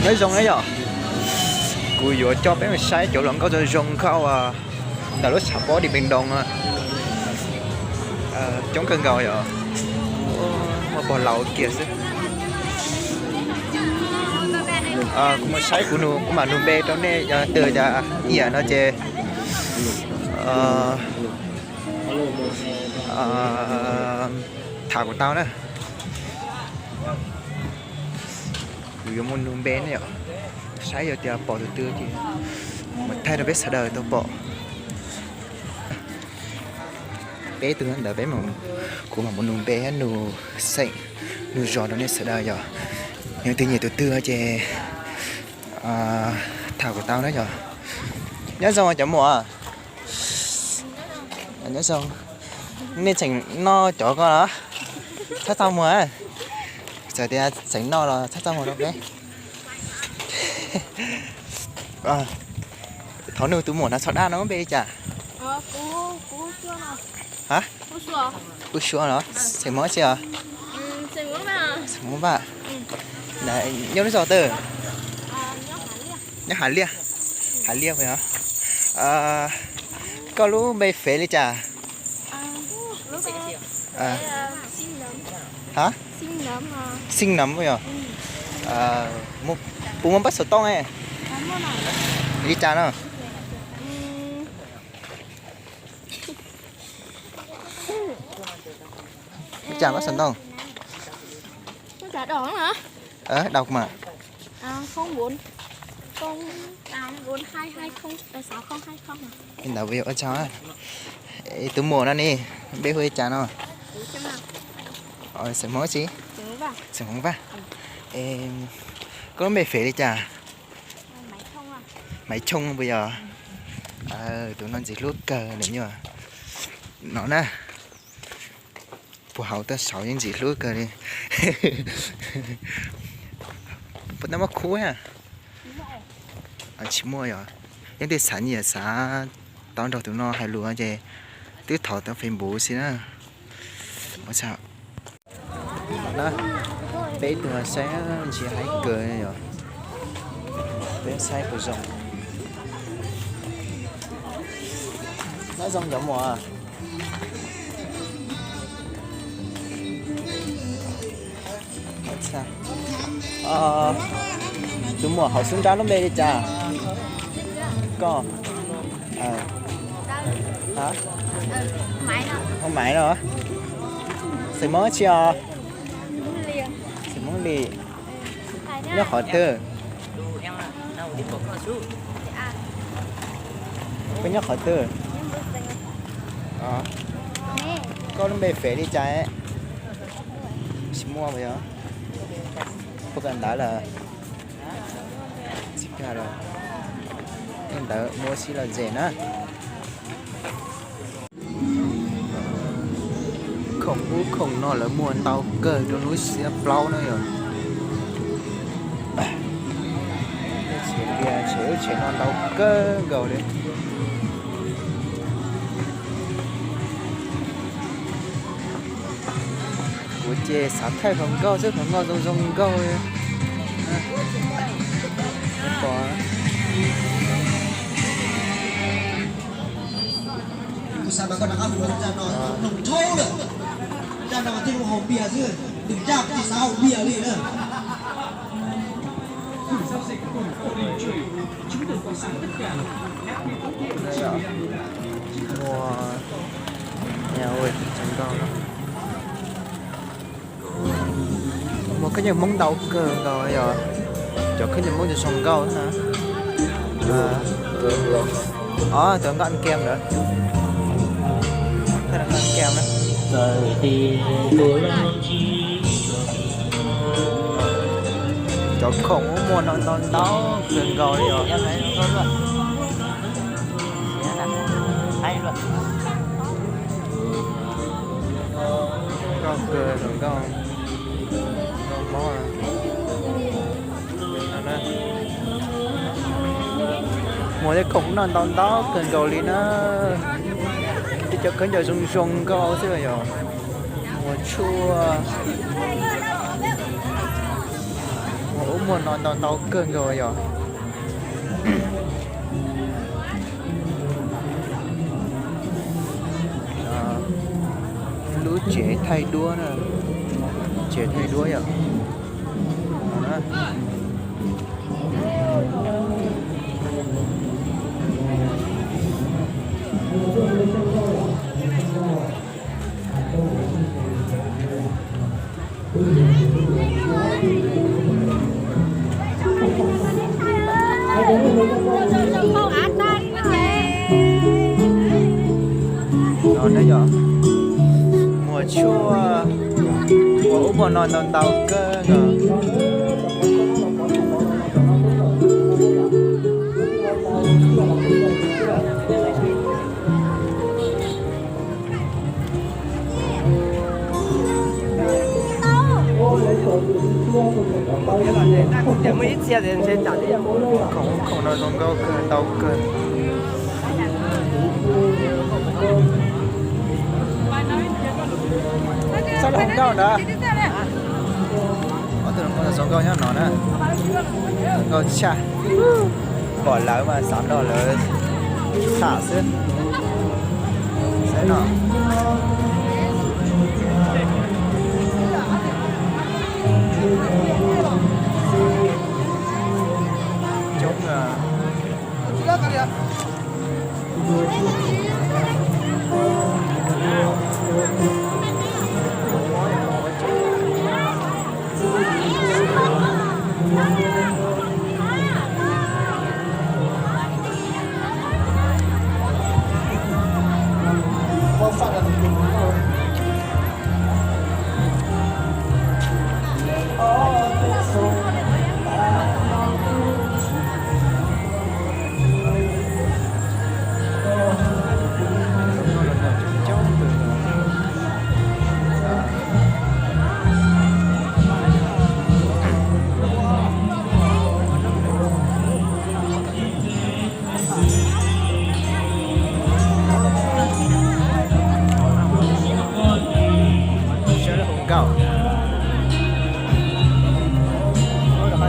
Nyob zoo na yom, kuv yuav coj peb mus saib cov hluas nkauj zoo zoo nkauj ntawm lub tshav pob Điện Biên Đông. Coob kawg nkaus yom, muaj pog laus kiag xwb. Kuv mus saib kuv mam nug npe rau nej, yog twg cas iam no ces tham kuv tau na. Kuv yuav mus nug npe ne yom, saib yog tias pom tus twg ces mam thaij rau peb sawv daws tau pom. Peb tug ntawd peb, kuv mam mus nug npe thiab nug xeem, nug zos rau nej sawv daws yom. Yog twg nyiam tus twg ces tham kuv tau na yom. Nyob zoo cov muam. Nyob zoo. Nej tseem noj cov ko los? Txhob txaj muag. Txawm tias tseem noj los txhob txaj muag rau peb. Thov nug tus muam no txhob dab no npe li cas? Kuv Suav los? Xeem Hmoob tsi os? Xeem Hmoob Vaj. Nyob lub zos twg? Nyob Hav Liaj. Hav Liaj os. Koj lub npe fev li cas? Ha? Xeem Nov yog? Puas muaj pab xov tooj? Li cas no? Li cas pab xov tooj? Đọc mà. Ntawd ua tsaug. Tus muam no ne, npe hu li cas no? Xeem Hmoob tsi? Xeem Hmoob Vaj. Koj lub npe fev li cas? Maiv Choo puas yog? Tus no ntxim hlub kawg ntawm nyuag no na. Puag hauv toj saud yeej ntxim hlub kawg li. Puas tau muaj khub na? Tsis muaj yog. Yeej twb xav nyiam xav tau nrog tus no hais lus ces twb thov tau Facebook xwb na. Peb tug saib ntsia haib kawg yog. Peb saib puas zoo. Nyob zoo cov muam. Tus muam hauv xub nrab lub npe li cas? Koj. Maiv no. Xeem Hmoob tsi os? Xeem Hmoob Lis. Nyob qhov twg? Koj nyob qhov twg? Koj lub npe fev li cas? Tsis muaj yog? Puas kawm ntawv lawm? Tsis kawm lawm. Ntawd muab sib los zes na. Khoom ub khoom no lawv muag ntau kawg rau lub xiab plaub na yom. Tsev no ntau kawg nkaus li. Kuv ces xav thaij hluas nkauj xwb, hluas nkauj zoo zoo nkauj li. Muaj, ua, tsev nkauj no. Muaj khaub ncaws Hmoob ntau kawg nkaus yog. Cov khaub ncaws Hmoob zoo nkauj na. Tuav nkauj nkees lawm. Cov khoom muaj no ntau ntau kawg nkaus li os. Nkauj kawg, nkauj, nkauj mob. Muaj tej khoom noj ntau ntau kawg nkaus li na. Tej cov khaub ncaws zoo zoo nkauj xwb yog. Muaj tshuaj, muaj ub Muaj no ntau ntau kawg nkaus yom. Lub tsev thaij duab na, tsev thaij duab yom. No ne yom, muag tshuaj, ua ub muag no ntau ntau kawg nkaus. Khoom no zoo nkauj kawg, ntau kawg. Sab laug hluas nkauj ntawd. Ob tug hluas nkauj zoo nkauj nyob no na. Zoo nkauj tshaj. Pom lawv mas xav nrog lawv tham xwb. Saib no. Coob. Sab laug hluas nkauj.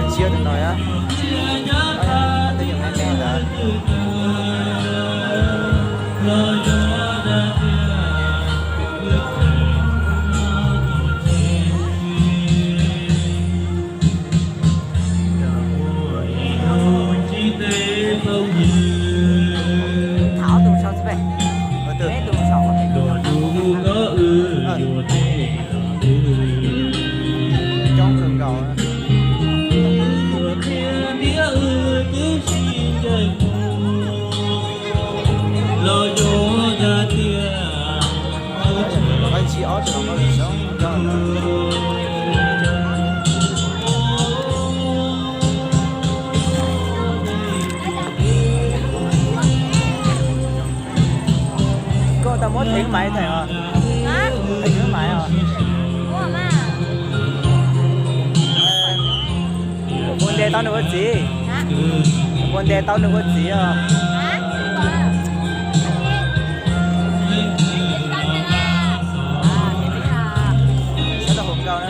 Ntsia tus no na. Twb yog me me ntawd. Thov tus sau xwb. Coob kawg nkaus. Los yog tias Qab ntsib ob tug hluas nkauj zoo nkauj. Koj tau muab thev maiv theem os? Thev maiv os? Puas ntes tau nws ua txiv? Puas ntes tau nws ua txiv os? Sab laug hluas nkauj na.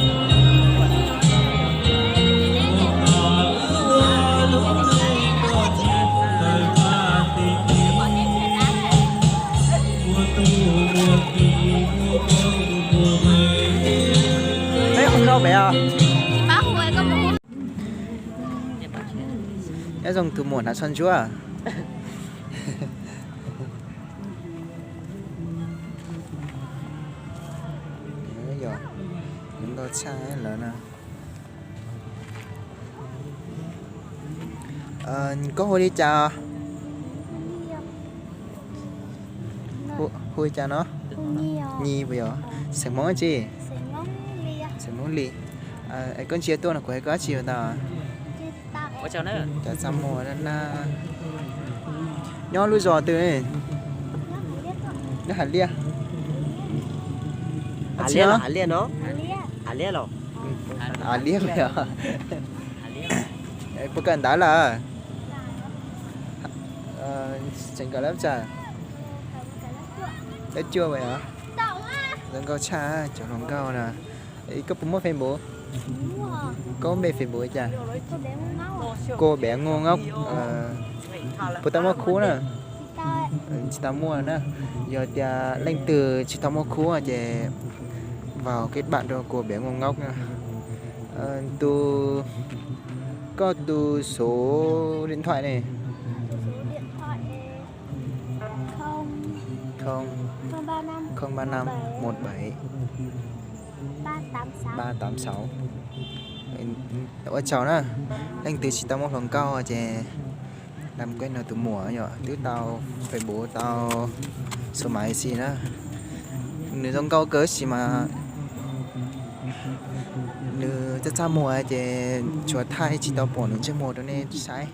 Peb hluas nkauj pem os. Nyob zoo tus muam hnav tsho ntsuab. Yog, zoo nkauj tshaj lawm na. Koj hu li cas? Hu li cas no? Nyi puas yog? Xeem Hmoob tsi? Xeem Hmoob Lis. Es koj ntsia tuaj no kuv hais koj dab tsi ntag? Cov txaj muag na. Nyob lub zos twg? Nyob Hav Liaj. Hav Liaj los? Hav Liaj puas kawm ntawv lawm? Tseem kawm lab tsawg? Lab cuaj puas yog? Zoo nkauj tshaj cov hluas nkauj na. Koj puas muaj Facebook? Koj npe Facebook cas? Cô bé ngu ngốc. Puas tau muaj khub na? Tsis tau muaj na. Yog tias leej twg tsis tau muaj khub ces vào kết bạn rau cô bé ngu ngốc na. Tus, koj tus số điện thoại này. Không, không ba năm một bảy ba tám sáu. Ua tsaug na, leej twg tsis tau muaj hluas nkauj ces làm quen nws tus muam yom, twb tau Facebook tau số máy xis na. Nws zoo nkauj kawg sis mas nws txaj txaj muag ces tshuav thaij tsis tau pom nws ntsej muag rau nej saib.